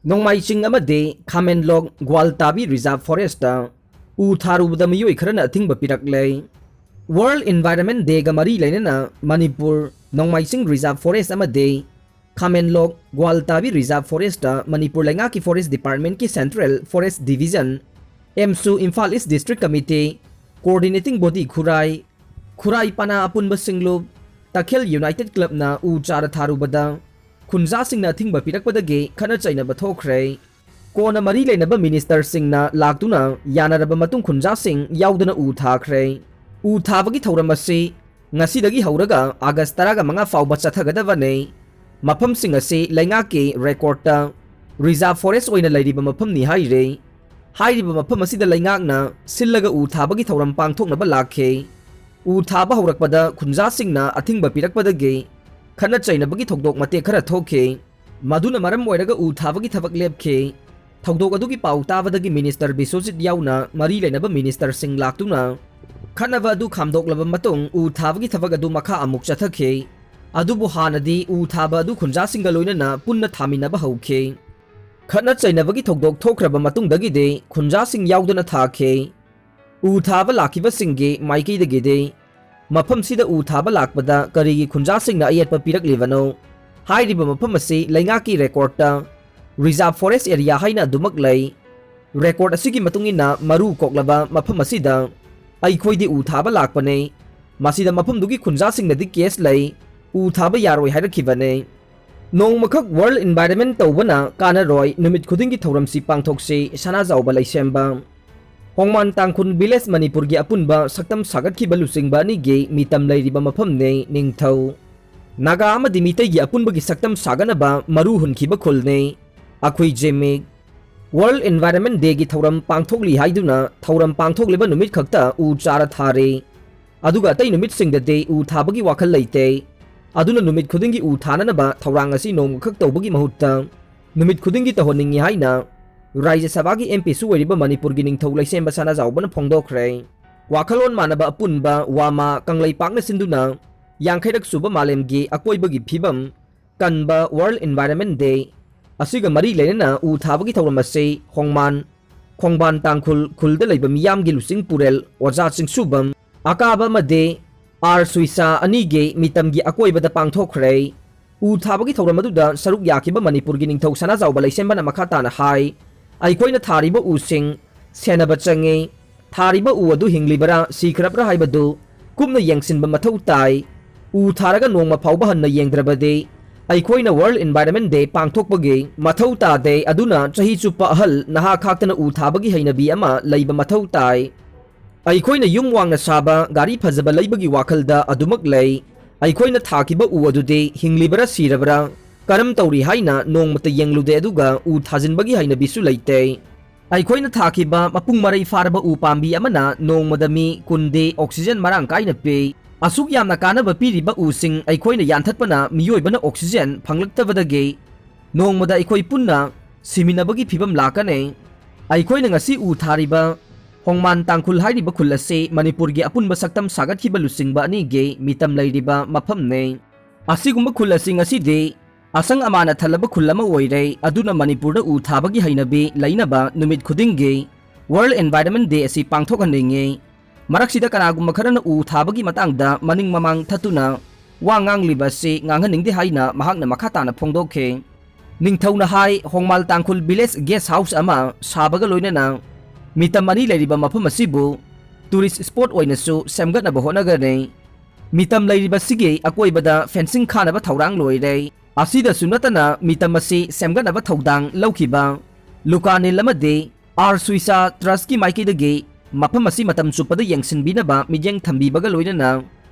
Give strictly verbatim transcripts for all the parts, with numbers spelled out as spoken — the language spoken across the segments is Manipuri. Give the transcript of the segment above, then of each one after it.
ꯅꯣꯡꯃꯥꯏ ꯆꯤꯡ ꯑꯃꯗꯤ ꯈꯥꯃꯦꯟꯂꯣꯛ ꯒ꯭ꯋꯥꯜꯇꯥꯕꯤ Reserve Forest ꯎ ꯊꯥꯔꯨꯕꯗ ꯃꯤꯑꯣꯏ ꯈꯔꯅ ꯑꯊꯤꯡꯕ ꯄꯤꯔꯛꯂꯦ꯫ World Environment Day ꯒ ꯃꯔꯤ ꯂꯩꯅꯅ ꯃꯅꯤꯄꯨꯔ ꯅꯣꯡꯃꯥꯏ ꯆꯤꯡ Reserve Forest ꯑꯃꯗꯤ ꯈꯥꯃꯦꯟꯂꯣꯛ ꯒ꯭ꯋꯥꯜꯇꯥꯕꯤ Reserve Forest ꯇ ꯃꯅꯤꯄꯨꯔ ꯂꯩꯉꯥꯛꯀꯤ Forest Department ꯀꯤ Central Forest Division, ꯑꯦꯝꯁꯨ, Imphal East District Committee, Coordinating Body ꯈꯨꯔꯥꯏ, ꯈꯨꯔꯥꯏ ꯄꯅꯥ ꯑꯄꯨꯟꯕ ꯁꯤꯡꯂꯨꯞ, ꯇꯈꯦꯜ United Club ꯅ ꯎ ꯆꯥꯔ ꯊꯥꯔꯨꯕꯗ ꯈꯨꯟꯖꯥꯁꯤꯡꯅ ꯑꯊꯤꯡꯕ ꯄꯤꯔꯛꯄꯗꯒꯤ ꯈꯠꯅ ꯆꯩꯅꯕ ꯊꯣꯛꯈ꯭ꯔꯦ꯫ ꯀꯣꯟꯅ ꯃꯔꯤ ꯂꯩꯅꯕ minister ꯁꯤꯡꯅ ꯂꯥꯛꯇꯨꯅ ꯌꯥꯅꯔꯕ ꯃꯇꯨꯡ ꯈꯨꯟꯖꯥꯁꯤꯡ ꯌꯥꯎꯗꯅ ꯎ ꯊꯥꯈ꯭ꯔꯦ꯫ ꯎ ꯊꯥꯕꯒꯤ ꯊꯧꯔꯝ ꯑꯁꯤ ꯉꯁꯤꯗꯒꯤ ꯍꯧꯔꯒ ꯑꯥꯒꯁ ꯇꯔꯥꯃꯉꯥ ꯐꯥꯎꯕ ꯆꯠꯊꯒꯗꯕꯅꯤ꯫ ꯃꯐꯝꯁꯤꯡ ꯑꯁꯤ ꯂꯩꯉꯥꯛꯀꯤ record ꯇ Reserve Forest ꯑꯣꯏꯅ ꯂꯩꯔꯤꯕ ꯃꯐꯝꯅꯤ ꯍꯥꯏꯔꯤ꯫ ꯍꯥꯏꯔꯤꯕ ꯃꯐꯝ ꯑꯁꯤꯗ ꯂꯩꯉꯥꯛꯅ ꯁꯤꯜꯂꯒ ꯎ ꯊꯥꯕꯒꯤ ꯊꯧꯔꯝ ꯄꯥꯡꯊꯣꯛꯅꯕ ꯂꯥꯛꯈꯤ꯫ ꯎ ꯊꯥꯕ ꯍꯧꯔꯛꯄꯗ ꯈꯨꯟꯖꯥꯁꯤꯡꯅ ꯑꯊꯤꯡꯕ ꯄꯤꯔꯛꯄꯗꯒꯤ ꯈꯠꯅ ꯆꯩꯅꯕꯒꯤ ꯊꯧꯗꯣꯛ ꯃꯇꯦꯛ ꯈꯔ ꯊꯣꯛꯈꯤ꯫ ꯃꯗꯨꯅ ꯃꯔꯝ ꯑꯣꯏꯔꯒ ꯎ ꯊꯥꯕꯒꯤ ꯊꯕꯛ ꯂꯦꯞꯈꯤ꯫ ꯊꯧꯗꯣꯛ ꯑꯗꯨꯒꯤ ꯄꯥꯎ ꯇꯥꯕꯗꯒꯤ minister ꯕꯤꯁ꯭ꯋꯖꯤꯠ ꯌꯥꯎꯅ ꯃꯔꯤ ꯂꯩꯅꯕ minister ꯁꯤꯡ ꯂꯥꯛꯇꯨꯅ ꯈꯠꯅꯕ ꯑꯗꯨ ꯈꯥꯝꯗꯣꯛꯂꯕ ꯃꯇꯨꯡ ꯎ ꯊꯥꯕꯒꯤ ꯊꯕꯛ ꯑꯗꯨ ꯃꯈꯥ ꯑꯃꯨꯛ ꯆꯠꯊꯈꯤ꯫ ꯑꯗꯨꯕꯨ ꯍꯥꯟꯅꯗꯤ ꯎ ꯊꯥꯕ ꯑꯗꯨ ꯈꯨꯟꯖꯥꯁꯤꯡꯒ ꯂꯣꯏꯅꯅ ꯄꯨꯟꯅ ꯊꯥꯃꯤꯟꯅꯕ ꯍꯧꯈꯤ꯫ ꯈꯠꯅ ꯆꯩꯅꯕꯒꯤ ꯊꯧꯗꯣꯛ ꯊꯣꯛꯈ꯭ꯔꯕ ꯃꯇꯨꯡꯗꯒꯤꯗꯤ ꯈꯨꯟꯖꯥꯁꯤꯡ ꯌꯥꯎꯗꯅ ꯊꯥꯈꯤ꯫ ꯎ ꯊꯥꯕ ꯂꯥꯛꯈꯤꯕꯁꯤꯡꯒꯤ ꯃꯥꯏꯀꯩꯗꯒꯤꯗꯤ ꯃꯐꯝꯁꯤꯗ ꯎ ꯊꯥꯕ ꯂꯥꯛꯄꯗ ꯀꯔꯤꯒꯤ ꯈꯨꯟꯖꯥꯁꯤꯡꯅ ꯑꯌꯦꯠꯄ ꯄꯤꯔꯛꯂꯤꯕꯅꯣ? ꯍꯥꯏꯔꯤꯕ ꯃꯐꯝ ꯑꯁꯤ ꯂꯩꯉꯥꯛꯀꯤ record ꯇ Reserve Forest Area ꯍꯥꯏꯅ ꯑꯗꯨꯃꯛ ꯂꯩ꯫ Record ꯑꯁꯤꯒꯤ ꯃꯇꯨꯡ ꯏꯟꯅ ꯃꯔꯨ ꯀꯣꯛꯂꯕ ꯃꯐꯝ ꯑꯁꯤꯗ ꯑꯩꯈꯣꯏꯗꯤ ꯎ ꯊꯥꯕ ꯂꯥꯛꯄꯅꯤ꯫ ꯃꯁꯤꯗ ꯃꯐꯝꯗꯨꯒꯤ ꯈꯨꯟꯖꯥꯁꯤꯡꯅꯗꯤ case ꯂꯩ, ꯎ ꯊꯥꯕ ꯌꯥꯔꯣꯏ ꯍꯥꯏꯔꯛꯈꯤꯕꯅꯤ꯫ ꯅꯣꯡꯃꯈꯛ World Environment ꯇꯧꯕꯅ ꯀꯥꯟꯅꯔꯣꯏ, ꯅꯨꯃꯤꯠ ꯈꯨꯗꯤꯡꯒꯤ ꯊꯧꯔꯝꯁꯤ ꯄꯥꯡꯊꯣꯛꯁꯤ, ꯁꯅꯥꯖꯥꯎꯕ ꯂꯩꯁꯦꯝꯕ꯫ ꯍꯣꯡꯃꯥꯟ ꯇꯥꯡꯈꯨꯜ village ꯃꯅꯤꯄꯨꯔꯒꯤ ꯑꯄꯨꯟꯕ ꯁꯛꯇꯝ ꯁꯥꯒꯠꯈꯤꯕ ꯂꯨꯆꯤꯡꯕ ꯑꯅꯤꯒꯤ ꯃꯤꯇꯝ ꯂꯩꯔꯤꯕ ꯃꯐꯝꯅꯤ꯫ ꯅꯤꯡꯊꯧ ꯅꯥꯒꯥ ꯑꯃꯗꯤ ꯃꯤꯇꯩꯒꯤ ꯑꯄꯨꯟꯕꯒꯤ ꯁꯛꯇꯝ ꯁꯥꯒꯠꯅꯕ ꯃꯔꯨ ꯍꯨꯟꯈꯤꯕ ꯈꯨꯜꯅꯤ꯫ ꯑꯩꯈꯣꯏ ꯖꯦꯃꯤꯛ꯫ World Environment Day ꯒꯤ ꯊꯧꯔꯝ ꯄꯥꯡꯊꯣꯛꯂꯤ ꯍꯥꯏꯗꯨꯅ ꯊꯧꯔꯝ ꯄꯥꯡꯊꯣꯛꯂꯤꯕ ꯅꯨꯃꯤꯠ ꯈꯛꯇ ꯎ ꯆꯥꯔ ꯊꯥꯔꯤ꯫ ꯑꯗꯨꯒ ꯑꯇꯩ ꯅꯨꯃꯤꯠꯁꯤꯡꯗꯗꯤ ꯎ ꯊꯥꯕꯒꯤ ꯋꯥꯈꯜ ꯂꯩꯇꯦ꯫ ꯑꯗꯨꯅ ꯅꯨꯃꯤꯠ ꯈꯨꯗꯤꯡꯒꯤ ꯎ ꯊꯥꯅꯅꯕ ꯊꯧꯔꯥꯡ ꯑꯁꯤ ꯅꯣꯡꯃꯈꯛ ꯇꯧꯕꯒꯤ ꯃꯍꯨꯠꯇ ꯅꯨꯃꯤꯠ ꯈꯨꯗꯤꯡꯒꯤ ꯇꯧꯍꯟꯅꯤꯡꯏ ꯍꯥꯏꯅ ꯔꯥꯖ꯭ꯌ ꯁꯚꯥꯒꯤ ꯑꯦꯝ ꯄꯤꯁꯨ ꯑꯣꯏꯔꯤꯕ ꯃꯅꯤꯄꯨꯔꯒꯤ ꯅꯤꯡꯊꯧ ꯂꯩꯁꯦꯝꯕ ꯁꯅꯥꯖꯥꯎꯕꯅ ꯐꯣꯡꯗꯣꯛꯈ꯭ꯔꯦ꯫ ꯋꯥꯈꯜꯂꯣꯟ ꯃꯥꯟꯅꯕ ꯑꯄꯨꯟꯕ ꯋꯥꯃꯥ ꯀꯪꯂꯩꯄꯥꯛꯅ ꯁꯤꯟꯗꯨꯅ ꯌꯥꯡꯈꯩꯔꯛ ꯁꯨꯕ ꯃꯥꯂꯦꯝꯒꯤ ꯑꯀꯣꯏꯕꯒꯤ ꯐꯤꯕꯝ ꯀꯟꯕ World Environment Day ꯑꯁꯤꯒ ꯃꯔꯤ ꯂꯩꯅꯅ ꯎ ꯊꯥꯕꯒꯤ ꯊꯧꯔꯝ ꯑꯁꯤ ꯍꯣꯡꯃꯥꯟ, ꯈꯣꯡꯕꯥꯟ ꯇꯥꯡꯈꯨꯜ ꯈꯨꯜꯗ ꯂꯩꯕ ꯃꯤꯌꯥꯝꯒꯤ ꯂꯨꯆꯤꯡ ꯄꯨꯔꯦꯜ ꯑꯣꯖꯥ ꯆꯤꯡꯁꯨꯕꯝ, ꯑꯀꯥꯕ ꯑꯃꯗꯤ ꯑꯥꯔ ꯁꯨꯏꯁꯥ ꯑꯅꯤꯒꯤ ꯃꯤꯇꯝꯒꯤ ꯑꯀꯣꯏꯕꯗ ꯄꯥꯡꯊꯣꯛꯈ꯭ꯔꯦ꯫ ꯎ ꯊꯥꯕꯒꯤ ꯊꯧꯔꯝ ꯑꯗꯨꯗ ꯁꯔꯨꯛ ꯌꯥꯈꯤꯕ ꯃꯅꯤꯄꯨꯔꯒꯤ ꯅꯤꯡꯊꯧ ꯁꯅꯥꯖꯥꯎꯕ ꯂꯩꯁꯦꯝꯕꯅ ꯃꯈꯥ ꯇꯥꯅ ꯍꯥꯏ, ꯑꯩꯈꯣꯏꯅ ꯊꯥꯔꯤꯕ ꯎꯁꯤꯡ ꯁꯦꯟꯅꯕ ꯆꯪꯉꯤ꯫ ꯊꯥꯔꯤꯕ ꯎ ꯑꯗꯨ ꯍꯤꯡꯂꯤꯕꯔꯥ ꯁꯤꯈ꯭ꯔꯕ꯭ꯔꯥ ꯍꯥꯏꯕꯗꯨ ꯀꯨꯞꯅ ꯌꯦꯡꯁꯤꯟꯕ ꯃꯊꯧ ꯇꯥꯏ꯫ ꯎ ꯊꯥꯔꯒ ꯅꯣꯡꯃ ꯐꯥꯎꯕ ꯍꯟꯅ ꯌꯦꯡꯗ꯭ꯔꯕꯗꯤ ꯑꯩꯈꯣꯏꯅ World Environment Day ꯄꯥꯡꯊꯣꯛꯄꯒꯤ ꯃꯊꯧ ꯇꯥꯗꯦ꯫ ꯑꯗꯨꯅ ꯆꯍꯤ ꯆꯨꯞꯄ ꯑꯍꯜ ꯅꯍꯥ ꯈꯥꯛꯇꯅ ꯎ ꯊꯥꯕꯒꯤ ꯍꯩꯅꯕꯤ ꯑꯃ ꯂꯩꯕ ꯃꯊꯧ ꯇꯥꯏ꯫ ꯑꯩꯈꯣꯏꯅ ꯌꯨꯝ ꯋꯥꯡꯅ ꯁꯥꯕ, ꯒꯥꯔꯤ ꯐꯖꯕ ꯂꯩꯕꯒꯤ ꯋꯥꯈꯜꯗ ꯑꯗꯨꯃꯛ ꯂꯩ꯫ ꯑꯩꯈꯣꯏꯅ ꯊꯥꯈꯤꯕ ꯎ ꯑꯗꯨꯗꯤ ꯍꯤꯡꯂꯤꯕꯔꯥ ꯁꯤꯔꯕꯔꯥ, ꯀꯔꯝ ꯇꯧꯔꯤ ꯍꯥꯏꯅ ꯅꯣꯡꯃꯇ ꯌꯦꯡꯂꯨꯗꯦ, ꯑꯗꯨꯒ ꯎ ꯊꯥꯖꯤꯟꯕꯒꯤ ꯍꯩꯅꯕꯤꯁꯨ ꯂꯩꯇꯦ꯫ ꯑꯩꯈꯣꯏꯅ ꯊꯥꯈꯤꯕ ꯃꯄꯨꯡ ꯃꯔꯩ ꯐꯥꯔꯕ ꯎ ꯄꯥꯝꯕꯤ ꯑꯃꯅ ꯅꯣꯡꯃꯗ ꯃꯤ ꯀꯨꯟꯗꯤ oxygen ꯃꯔꯥꯡ ꯀꯥꯏꯅ ꯄꯤ꯫ ꯑꯁꯨꯛ ꯌꯥꯝꯅ ꯀꯥꯟꯅꯕ ꯄꯤꯔꯤꯕ ꯎꯁꯤꯡ ꯑꯩꯈꯣꯏꯅ ꯌꯥꯟꯊꯠꯄꯅ ꯃꯤꯑꯣꯏꯕꯅ oxygen ꯐꯪꯂꯛꯇꯕꯗꯒꯤ ꯅꯣꯡꯃꯗ ꯑꯩꯈꯣꯏ ꯄꯨꯟꯅ ꯁꯤꯃꯤꯟꯅꯕꯒꯤ ꯐꯤꯕꯝ ꯂꯥꯛꯀꯅꯤ꯫ ꯑꯩꯈꯣꯏꯅ ꯉꯁꯤ ꯎ ꯊꯥꯔꯤꯕ ꯍꯣꯡꯃꯥꯟ ꯇꯥꯡꯈꯨꯜ ꯍꯥꯏꯔꯤꯕ ꯈꯨꯜ ꯑꯁꯤ ꯃꯅꯤꯄꯨꯔꯒꯤ ꯑꯄꯨꯟꯕ ꯁꯛꯇꯝ ꯁꯥꯒꯠꯈꯤꯕ ꯂꯨꯆꯤꯡꯕ ꯑꯅꯤꯒꯤ ꯃꯤꯇꯝ ꯂꯩꯔꯤꯕ ꯃꯐꯝꯅꯤ꯫ ꯑꯁꯤꯒꯨꯝꯕ ꯈꯨꯜ ꯑꯁꯤ ꯉꯁꯤꯗꯤ ꯑꯁꯪ ꯑꯃꯥꯟꯅ ꯊꯜꯂꯕ ꯈꯨꯜ ꯑꯃ ꯑꯣꯏꯔꯦ꯫ ꯑꯗꯨꯅ ꯃꯅꯤꯄꯨꯔꯗ ꯎ ꯊꯥꯕꯒꯤ ꯍꯩꯅꯕꯤ ꯂꯩꯅꯕ ꯅꯨꯃꯤꯠ ꯈꯨꯗꯤꯡꯒꯤ World Environment Day ꯑꯁꯤ ꯄꯥꯡꯊꯣꯛꯍꯟꯅꯤꯡꯉꯤ꯫ ꯃꯔꯛꯁꯤꯗ ꯀꯅꯥꯒꯨꯝꯕ ꯈꯔꯅ ꯎ ꯊꯥꯕꯒꯤ ꯃꯇꯥꯡꯗ ꯃꯅꯤꯡ ꯃꯃꯥꯡ ꯊꯠꯇꯨꯅ ꯋꯥ ꯉꯥꯡꯂꯤꯕ ꯑꯁꯤ ꯉꯥꯡꯍꯟꯅꯤꯡꯗꯦ ꯍꯥꯏꯅ ꯃꯍꯥꯛꯅ ꯃꯈꯥ ꯇꯥꯅ ꯐꯣꯡꯗꯣꯛꯈꯤ꯫ ꯅꯤꯡꯊꯧꯅ ꯍꯥꯏ, ꯍꯣꯡꯃꯥꯜ ꯇꯥꯡꯈꯨꯜ village guest house ꯑꯃ ꯁꯥꯕꯒ ꯂꯣꯏꯅꯅ ꯃꯤꯇꯝ ꯑꯅꯤ ꯂꯩꯔꯤꯕ ꯃꯐꯝ ꯑꯁꯤꯕꯨ tourist spot ꯑꯣꯏꯅꯁꯨ ꯁꯦꯝꯒꯠꯅꯕ ꯍꯣꯠꯅꯒꯅꯤ꯫ ꯃꯤꯇꯝ ꯂꯩꯔꯤꯕꯁꯤꯒꯤ ꯑꯀꯣꯏꯕꯗ fencing ꯈꯥꯅꯕ ꯊꯧꯔꯥꯡ ꯂꯣꯏꯔꯦ꯫ ꯑꯁꯤꯗꯁꯨ ꯅꯠꯇꯅ ꯃꯤꯇꯝ ꯑꯁꯤ ꯁꯦꯝꯒꯠꯅꯕ ꯊꯧꯗꯥꯡ ꯂꯧꯈꯤꯕ ꯂꯨꯀꯥꯅꯤꯜ ꯑꯃꯗꯤ ꯑꯥꯔ ꯁꯨꯏꯁꯥ ꯇ꯭ꯔꯁꯀꯤ ꯃꯥꯏꯀꯩꯗꯒꯤ ꯃꯐꯝ ꯑꯁꯤ ꯃꯇꯝ ꯆꯨꯞꯄꯗ ꯌꯦꯡꯁꯤꯟꯕꯤꯅꯕ ꯃꯤꯠꯌꯦꯡ ꯊꯝꯕꯤꯕꯒ ꯂꯣꯏꯅꯅ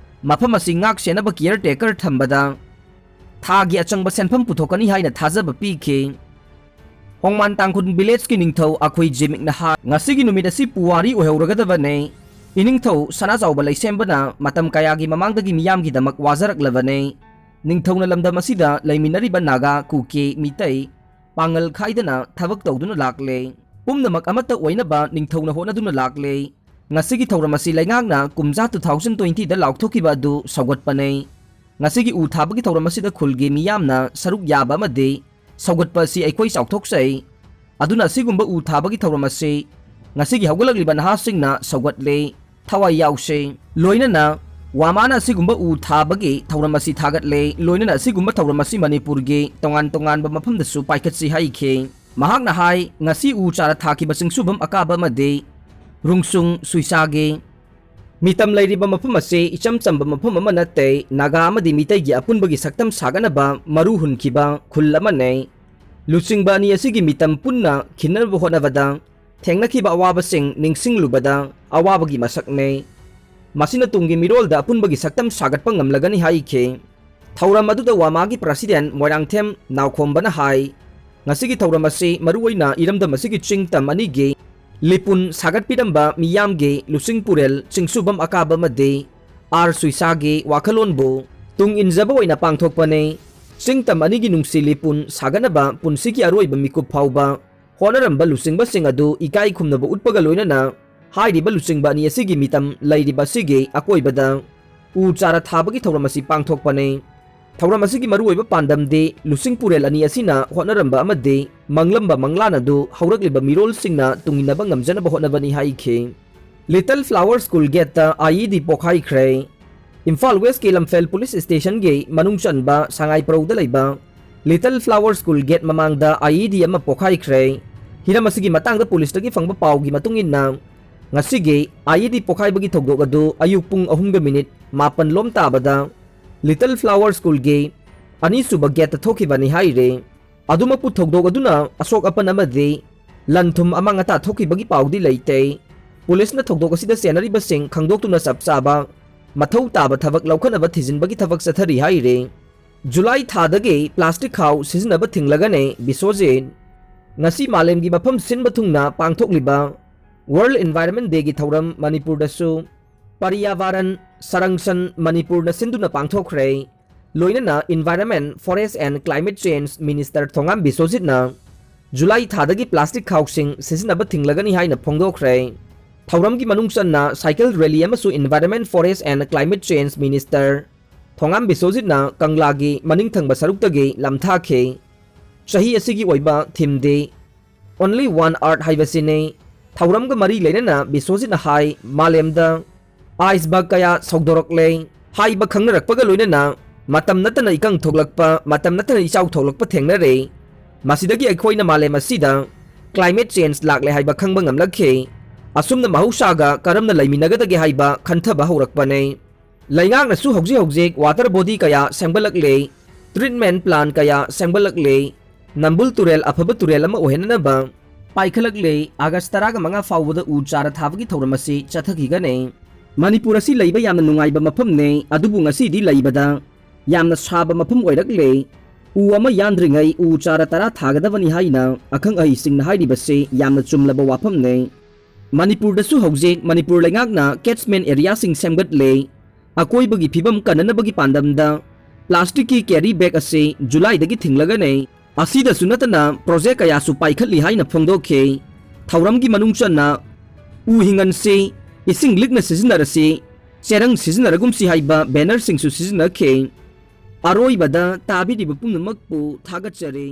ꯃꯐꯝ ꯑꯁꯤ ꯉꯥꯛ ꯁꯦꯟꯅꯕ caretaker ꯊꯝꯕꯗ ꯊꯥꯒꯤ ꯑꯆꯪꯕ ꯁꯦꯟꯐꯝ ꯄꯨꯊꯣꯛꯀꯅꯤ ꯍꯥꯏꯅ ꯊꯥꯖꯕ ꯄꯤꯈꯤ꯫ ꯍꯣꯡꯃꯥꯟ ꯇꯥꯡꯈꯨꯜ villageꯀꯤ ꯅꯤꯡꯊꯧ ꯑꯩꯈꯣꯏ ꯖꯤꯃꯤꯛꯅ ꯍꯥꯏ, ꯉꯁꯤꯒꯤ ꯅꯨꯃꯤꯠ ꯑꯁꯤ ꯄꯨꯋꯥꯔꯤ ꯑꯣꯏꯍꯧꯔꯒꯗꯕꯅꯤ꯫ ꯏꯅꯤꯡꯊꯧ ꯁꯅꯥꯆꯥꯎꯕ ꯂꯩꯁꯦꯝꯕꯅ ꯃꯇꯝ ꯀꯌꯥꯒꯤ ꯃꯃꯥꯡꯗꯒꯤ ꯃꯤꯌꯥꯝꯒꯤꯗꯃꯛ ꯋꯥꯖꯔꯛꯂꯕꯅꯤ꯫ ꯅꯤꯡꯊꯧꯅ ꯂꯝꯗꯝ ꯑꯁꯤꯗ ꯂꯩꯃꯤꯟꯅꯔꯤꯕ ꯅꯥꯒꯥ, ꯀꯨꯀꯤ, ꯃꯤꯇꯩ, ꯄꯥꯡꯒꯜ ꯈꯥꯏꯗꯅ ꯊꯕꯛ ꯇꯧꯗꯨꯅ ꯂꯥꯛꯂꯦ꯫ ꯄꯨꯝꯅꯃꯛ ꯑꯃꯠꯇ ꯑꯣꯏꯅꯕ ꯅꯤꯡꯊꯧꯅ ꯍꯣꯠꯅꯗꯨꯅ ꯂꯥꯛꯂꯦ꯫ ꯉꯁꯤꯒꯤ ꯊꯧꯔꯝ ꯑꯁꯤ ꯂꯩꯉꯥꯛꯅ ꯀꯨꯝꯖꯥ two thousand twentyꯗ ꯂꯥꯎꯊꯣꯛꯈꯤꯕ ꯑꯗꯨ ꯁꯧꯒꯠꯄꯅꯤ꯫ ꯉꯁꯤꯒꯤ ꯎ ꯊꯥꯕꯒꯤ ꯊꯧꯔꯝ ꯑꯁꯤꯗ ꯈꯨꯜꯒꯤ ꯃꯤꯌꯥꯝꯅ ꯁꯔꯨꯛ ꯌꯥꯕ ꯑꯃꯗꯤ ꯁꯧꯒꯠꯄ ꯑꯁꯤ ꯑꯩꯈꯣꯏ ꯆꯥꯎꯊꯣꯛꯆꯩ꯫ ꯑꯗꯨꯅ ꯑꯁꯤꯒꯨꯝꯕ ꯎ ꯊꯥꯕꯒꯤ ꯊꯧꯔꯝ ꯑꯁꯤ ꯉꯁꯤꯒꯤ ꯍꯧꯒꯠꯂꯛꯂꯤꯕ ꯅꯍꯥꯁꯤꯡꯅ ꯁꯧꯒꯠꯂꯦ, ꯊꯋꯥꯏ ꯌꯥꯎꯁꯦ꯫ ꯂꯣꯏꯅꯅ ꯋꯥꯃꯥꯅ ꯑꯁꯤꯒꯨꯝꯕ ꯎ ꯊꯥꯕꯒꯤ ꯊꯧꯔꯝ ꯑꯁꯤ ꯊꯥꯒꯠꯂꯦ, ꯂꯣꯏꯅꯅ ꯑꯁꯤꯒꯨꯝꯕ ꯊꯧꯔꯝ ꯑꯁꯤ ꯃꯅꯤꯄꯨꯔꯒꯤ ꯇꯣꯉꯥꯟ ꯇꯣꯉꯥꯟꯕ ꯃꯐꯝꯗꯁꯨ ꯄꯥꯏꯈꯠꯁꯤ ꯍꯥꯏꯈꯤ꯫ ꯃꯍꯥꯛꯅ ꯍꯥꯏ, ꯉꯁꯤ ꯎ ꯆꯥꯔ ꯊꯥꯈꯤꯕ ꯆꯤꯡꯁꯨꯕꯝ ꯑꯀꯥꯕ ꯑꯃꯗꯤ ꯔꯨꯡꯁꯨꯡ ꯁꯨꯏꯁꯥꯒꯤ ꯃꯤꯇꯝ ꯂꯩꯔꯤꯕ ꯃꯐꯝ ꯑꯁꯤ ꯏꯆꯝ ꯆꯝꯕ ꯃꯐꯝ ꯑꯃ ꯅꯠꯇꯦ, ꯅꯥꯒꯥ ꯑꯃꯗꯤ ꯃꯤꯇꯩꯒꯤ ꯑꯄꯨꯟꯕꯒꯤ ꯁꯛꯇꯝ ꯁꯥꯒꯠꯅꯕ ꯃꯔꯨ ꯍꯨꯟꯈꯤꯕ ꯈꯨꯜ ꯑꯃꯅꯤ꯫ ꯂꯨꯆꯤꯡꯕ ꯑꯅꯤ ꯑꯁꯤꯒꯤ ꯃꯤꯇꯝ ꯄꯨꯟꯅ ꯈꯤꯟꯅꯕ ꯍꯣꯠꯅꯕꯗ ꯊꯦꯡꯅꯈꯤꯕ ꯑꯋꯥꯕꯁꯤꯡ ꯅꯤꯡꯁꯤꯡꯂꯨꯕꯗ ꯑꯋꯥꯕꯒꯤ ꯃꯁꯛꯅꯤ꯫ ꯃꯁꯤꯅ ꯇꯨꯡꯒꯤ ꯃꯤꯔꯣꯜꯗ ꯑꯄꯨꯟꯕꯒꯤ ꯁꯛꯇꯝ ꯁꯥꯒꯠꯄ ꯉꯝꯂꯒꯅꯤ ꯍꯥꯏꯈꯤ꯫ ꯊꯧꯔꯝ ꯑꯗꯨꯗ ꯋꯥꯃꯥꯒꯤ ꯄ꯭ꯔꯁꯤꯗꯦꯟ ꯃꯣꯏꯔꯥꯡꯊꯦꯝ ꯅꯥꯎꯈꯣꯝꯕꯅ ꯍꯥꯏ, ꯉꯁꯤꯒꯤ ꯊꯧꯔꯝ ꯑꯁꯤ ꯃꯔꯨꯑꯣꯏꯅ ꯏꯔꯝꯗꯝ ꯑꯁꯤꯒꯤ ꯆꯤꯡ ꯇꯝ ꯑꯅꯤꯒꯤ ꯂꯤꯄꯨꯟ ꯁꯥꯒꯠꯄꯤꯔꯝꯕ ꯃꯤꯌꯥꯝꯒꯤ ꯂꯨꯆꯤꯡ ꯄꯨꯔꯦꯜ ꯆꯤꯡꯁꯨꯕꯝ ꯑꯀꯥꯕ ꯑꯃꯗꯤ ꯑꯥꯔ ꯁꯨꯏꯁꯥꯒꯤ ꯋꯥꯈꯜꯂꯣꯟꯕꯨ ꯇꯨꯡ ꯏꯟꯖꯕ ꯑꯣꯏꯅ ꯄꯥꯡꯊꯣꯛꯄꯅꯤ꯫ ꯆꯤꯡ ꯇꯝ ꯑꯅꯤꯒꯤ ꯅꯨꯡꯁꯤ ꯂꯤꯄꯨꯟ ꯁꯥꯒꯠꯅꯕ ꯄꯨꯟꯁꯤꯒꯤ ꯑꯔꯣꯏꯕ ꯃꯤꯀꯨꯞ ꯐꯥꯎꯕ ꯍꯣꯠꯅꯔꯝꯕ ꯂꯨꯆꯤꯡꯕꯁꯤꯡ ꯑꯗꯨ ꯏꯀꯥꯏ ꯈꯨꯝꯅꯕ ꯎꯠꯄꯒ ꯂꯣꯏꯅꯅ ꯍꯥꯏꯔꯤꯕ ꯂꯨꯆꯤꯡꯕ ꯑꯅꯤ ꯑꯁꯤꯒꯤ ꯃꯤꯇꯝ ꯂꯩꯔꯤꯕ ꯑꯁꯤꯒꯤ ꯑꯀꯣꯏꯕꯗ ꯎ ꯆꯥꯔ ꯊꯥꯕꯒꯤ ꯊꯧꯔꯝ ꯑꯁꯤ ꯄꯥꯡꯊꯣꯛꯄꯅꯤ꯫ ꯊꯧꯔꯝ ꯑꯁꯤꯒꯤ ꯃꯔꯨꯑꯣꯏꯕ ꯄꯥꯟꯗꯝꯗꯤ ꯂꯨꯆꯤꯡ ꯄꯨꯔꯦꯜ ꯑꯅꯤ ꯑꯁꯤꯅ ꯍꯣꯠꯅꯔꯝꯕ ꯑꯃꯗꯤ ꯃꯪꯂꯝꯕ ꯃꯪꯂꯥꯟ ꯑꯗꯨ ꯍꯧꯔꯛꯂꯤꯕ ꯃꯤꯔꯣꯜꯁꯤꯡꯅ ꯇꯨꯡꯏꯟꯅꯕ ꯉꯝꯖꯅꯕ ꯍꯣꯠꯅꯕꯅꯤ ꯍꯥꯏꯈꯤ꯫ ꯂꯤꯇꯜ ꯐ꯭ꯂꯥꯋꯔ ꯁ꯭ꯀꯨꯜ ꯒꯦꯠꯇ ꯑꯥꯏꯏꯗꯤ ꯄꯣꯈꯥꯏꯈ꯭ꯔꯦ꯫ ꯏꯝꯐꯥꯜ ꯋꯦꯁꯀꯤ ꯂꯝꯐꯦꯜ ꯄꯨꯂꯤꯁ ꯁ꯭ꯇꯦꯁꯟꯒꯤ ꯃꯅꯨꯡ ꯆꯟꯕ ꯁꯉꯥꯏꯄ꯭ꯔꯧꯗ ꯂꯩꯕ ꯂꯤꯇꯜ ꯐ꯭ꯂꯥꯋꯔ ꯁ꯭ꯀꯨꯜ ꯒꯦꯠ ꯃꯃꯥꯡꯗ ꯑꯥꯏꯏꯗꯤ ꯑꯃ ꯄꯣꯈꯥꯏꯈ꯭ꯔꯦ꯫ ꯍꯤꯔꯝ ꯑꯁꯤꯒꯤ ꯃꯇꯥꯡꯗ ꯄꯨꯂꯤꯁꯇꯒꯤ ꯐꯪꯕ ꯄꯥꯎꯒꯤ ꯃꯇꯨꯡ ꯏꯟꯅ, ꯉꯁꯤꯒꯤ ꯑꯥꯏꯏꯗꯤ ꯄꯣꯈꯥꯏꯕꯒꯤ ꯊꯧꯗꯣꯛ ꯑꯗꯨ ꯑꯌꯨꯛ ꯄꯨꯡ ꯑꯍꯨꯝꯒ ꯃꯤꯅꯤꯠ ꯃꯥꯄꯟ ꯂꯣꯝ ꯇꯥꯕꯗ ꯂꯤꯇꯜ ꯐ꯭ꯂꯥꯋꯔ ꯁ꯭ꯀꯨꯜꯒꯤ ꯑꯅꯤꯁꯨꯕ ꯒꯦꯠꯇ ꯊꯣꯛꯈꯤꯕꯅꯤ ꯍꯥꯏꯔꯤ꯫ ꯑꯗꯨꯃꯛꯄꯨ ꯊꯧꯗꯣꯛ ꯑꯗꯨꯅ ꯑꯁꯣꯛ ꯑꯄꯟ ꯑꯃꯗꯤ ꯂꯟ ꯊꯨꯝ ꯑꯃꯥꯡ ꯑꯇꯥ ꯊꯣꯛꯈꯤꯕꯒꯤ ꯄꯥꯎꯗꯤ ꯂꯩꯇꯦ꯫ ꯄꯨꯂꯤꯁꯅ ꯊꯧꯗꯣꯛ ꯑꯁꯤꯗ ꯆꯦꯟꯅꯔꯤꯕꯁꯤꯡ ꯈꯪꯗꯣꯛꯇꯨꯅ ꯆꯞ ꯆꯥꯕ ꯃꯊꯧ ꯇꯥꯕ ꯊꯕꯛ ꯂꯧꯈꯠꯅꯕ ꯊꯤꯖꯤꯟꯕꯒꯤ ꯊꯕꯛ ꯆꯠꯊꯔꯤ ꯍꯥꯏꯔꯤ꯫ ꯖꯨꯂꯥꯏ ꯊꯥꯗꯒꯤ ꯄ꯭ꯂꯥꯁꯇꯤꯛ ꯈꯥꯎ ꯁꯤꯖꯤꯟꯅꯕ ꯊꯤꯡꯂꯒꯅꯤ ꯕꯤꯁ꯭ꯋꯖꯤꯠ꯫ ꯉꯁꯤ ꯃꯥꯂꯦꯝꯒꯤ ꯃꯐꯝ ꯁꯤꯟꯕ ꯊꯨꯡꯅ ꯄꯥꯡꯊꯣꯛꯂꯤꯕ ꯋꯥꯔꯜꯗ ꯏꯟꯚꯥꯏꯔꯟꯃꯦꯟ ꯗꯦꯒꯤ ꯊꯧꯔꯝ ꯃꯅꯤꯄꯨꯔꯗꯁꯨ ꯄꯔꯤꯌꯥꯕꯥꯔꯟ ꯁꯔꯪꯁꯟ ꯃꯅꯤꯄꯨꯔꯅ ꯁꯤꯟꯗꯨꯅ ꯄꯥꯡꯊꯣꯛꯈ꯭ꯔꯦ꯫ ꯂꯣꯏꯅꯅ environment, forest and climate change minister Thongam ꯕꯤꯁ꯭ꯋꯖꯤꯠꯅ ꯖꯨꯂꯥꯏ ꯊꯥꯗꯒꯤ ꯄ꯭ꯂꯥꯁꯇꯤꯛ ꯈꯥꯎꯁꯤꯡ ꯁꯤꯖꯤꯟꯅꯕ ꯊꯤꯡꯂꯒꯅꯤ ꯍꯥꯏꯅ ꯐꯣꯡꯗꯣꯛꯈ꯭ꯔꯦ꯫ ꯊꯧꯔꯝꯒꯤ ꯃꯅꯨꯡ ꯆꯟꯅ ꯁꯥꯏꯀꯜ ꯔꯦꯂꯤ ꯑꯃꯁꯨ environment, forest and climate change minister Thongam ꯕꯤꯁ꯭ꯋꯖꯤꯠꯅ ꯀꯪꯂꯥꯒꯤ ꯃꯅꯤꯡ ꯊꯪꯕ ꯁꯔꯨꯛꯇꯒꯤ ꯂꯝꯊꯥꯈꯤ꯫ ꯆꯍꯤ ꯑꯁꯤꯒꯤ ꯑꯣꯏꯕ theme ꯗꯤ Only One Earth ꯍꯥꯏꯕꯁꯤꯅꯤ꯫ ꯊꯧꯔꯝꯒ ꯃꯔꯤ ꯂꯩꯅꯅ ꯕꯤꯁ꯭ꯋꯖꯤꯠꯅ ꯍꯥꯏ, ꯃꯥꯂꯦꯝꯗ iceberg ꯀꯌꯥ ꯁꯧꯗꯣꯔꯛꯂꯦ꯫ ꯍꯥꯏꯕ ꯈꯪꯅꯔꯛꯄꯒ ꯂꯣꯏꯅꯅ ꯃꯇꯝ ꯅꯠꯇꯅ ꯏꯀꯪ ꯊꯣꯛꯂꯛꯄ, ꯃꯇꯝ ꯅꯠꯇꯅ ꯏꯆꯥꯎ ꯊꯣꯛꯂꯛꯄ ꯊꯦꯡꯅꯔꯦ꯫ ꯃꯁꯤꯗꯒꯤ ꯑꯩꯈꯣꯏꯅ ꯃꯥꯂꯦꯝ ꯑꯁꯤꯗ climate change ꯂꯥꯛꯂꯦ ꯍꯥꯏꯕ ꯈꯪꯕ ꯉꯝꯂꯛꯈꯤ꯫ ꯑꯁꯨꯝꯅ ꯃꯍꯧꯁꯥꯒ ꯀꯔꯝꯅ ꯂꯩꯃꯤꯟꯅꯒꯗꯒꯦ ꯍꯥꯏꯕ ꯈꯟꯊꯕ ꯍꯧꯔꯛꯄꯅꯦ꯫ ꯂꯩꯉꯥꯛꯅꯁꯨ ꯍꯧꯖꯤꯛ ꯍꯧꯖꯤꯛ water body ꯀꯌꯥ ꯁꯦꯝꯒꯠꯂꯛꯂꯦ, treatment plant ꯀꯌꯥ ꯁꯦꯝꯒꯠꯂꯛꯂꯦ, ꯅꯝꯕꯨꯜ ꯇꯨꯔꯦꯜ ꯑꯐꯕ ꯇꯨꯔꯦꯜ ꯑꯃ ꯑꯣꯏꯍꯟꯅꯅꯕ ꯄꯥꯏꯈꯠꯂꯛꯂꯦ꯫ ꯑꯥꯒꯁ ꯇꯔꯥꯒ ꯃꯉꯥ ꯐꯥꯎꯕꯗ ꯎ ꯆꯥꯔ ꯊꯥꯕꯒꯤ ꯊꯧꯔꯝ ꯑꯁꯤ ꯆꯠꯊꯈꯤꯒꯅꯤ꯫ ꯃꯅꯤꯄꯨꯔ ꯑꯁꯤ ꯂꯩꯕ ꯌꯥꯝꯅ ꯅꯨꯡꯉꯥꯏꯕ ꯃꯐꯝꯅꯦ, ꯑꯗꯨꯕꯨ ꯉꯁꯤꯗꯤ ꯂꯩꯕꯗ ꯌꯥꯝꯅ ꯁꯥꯕ ꯃꯐꯝ ꯑꯣꯏꯔꯛꯂꯦ꯫ ꯎ ꯑꯃ ꯌꯥꯟꯗ꯭ꯔꯤꯉꯩ ꯎ ꯆꯥꯔ ꯇꯔꯥ ꯊꯥꯒꯗꯕꯅꯤ ꯍꯥꯏꯅ ꯑꯈꯪ ꯑꯍꯩꯁꯤꯡꯅ ꯍꯥꯏꯔꯤꯕꯁꯤ ꯌꯥꯝꯅ ꯆꯨꯝꯂꯕ ꯋꯥꯐꯝꯅꯦ꯫ ꯃꯅꯤꯄꯨꯔꯗꯁꯨ ꯍꯧꯖꯤꯛ ꯃꯅꯤꯄꯨꯔ ꯂꯩꯉꯥꯛꯅ catchment areaꯁꯤꯡ ꯁꯦꯝꯒꯠꯂꯦ꯫ ꯑꯀꯣꯏꯕꯒꯤ ꯐꯤꯕꯝ ꯀꯟꯅꯅꯕꯒꯤ ꯄꯥꯟꯗꯝꯗ plasticꯀꯤ carry bag ꯑꯁꯤ ꯖꯨꯂꯥꯏꯗꯒꯤ ꯊꯤꯡꯂꯒꯅꯤ꯫ ꯑꯁꯤꯗꯁꯨ ꯅꯠꯇꯅ project ꯀꯌꯥꯁꯨ ꯄꯥꯏꯈꯠꯂꯤ ꯍꯥꯏꯅ ꯐꯣꯡꯗꯣꯛꯈꯤ꯫ ꯊꯧꯔꯝꯒꯤ ꯃꯅꯨꯡ ꯆꯟꯅ "ꯎ ꯍꯤꯡꯍꯟꯁꯤ, ꯏꯁꯤꯡ ꯂꯤꯛꯅ ꯁꯤꯖꯤꯟꯅꯔꯁꯤ, ꯆꯦꯔꯪ ꯁꯤꯖꯤꯟꯅꯔꯒꯨꯝꯁꯤ" ꯍꯥꯏꯕ bannerꯁꯤꯡꯁꯨ ꯁꯤꯖꯤꯟꯅꯈꯤ꯫ ꯑꯔꯣꯏꯕꯗ ꯇꯥꯕꯤꯔꯤꯕ ꯄꯨꯝꯅꯃꯛꯄꯨ ꯊꯥꯒꯠꯆꯔꯤ꯫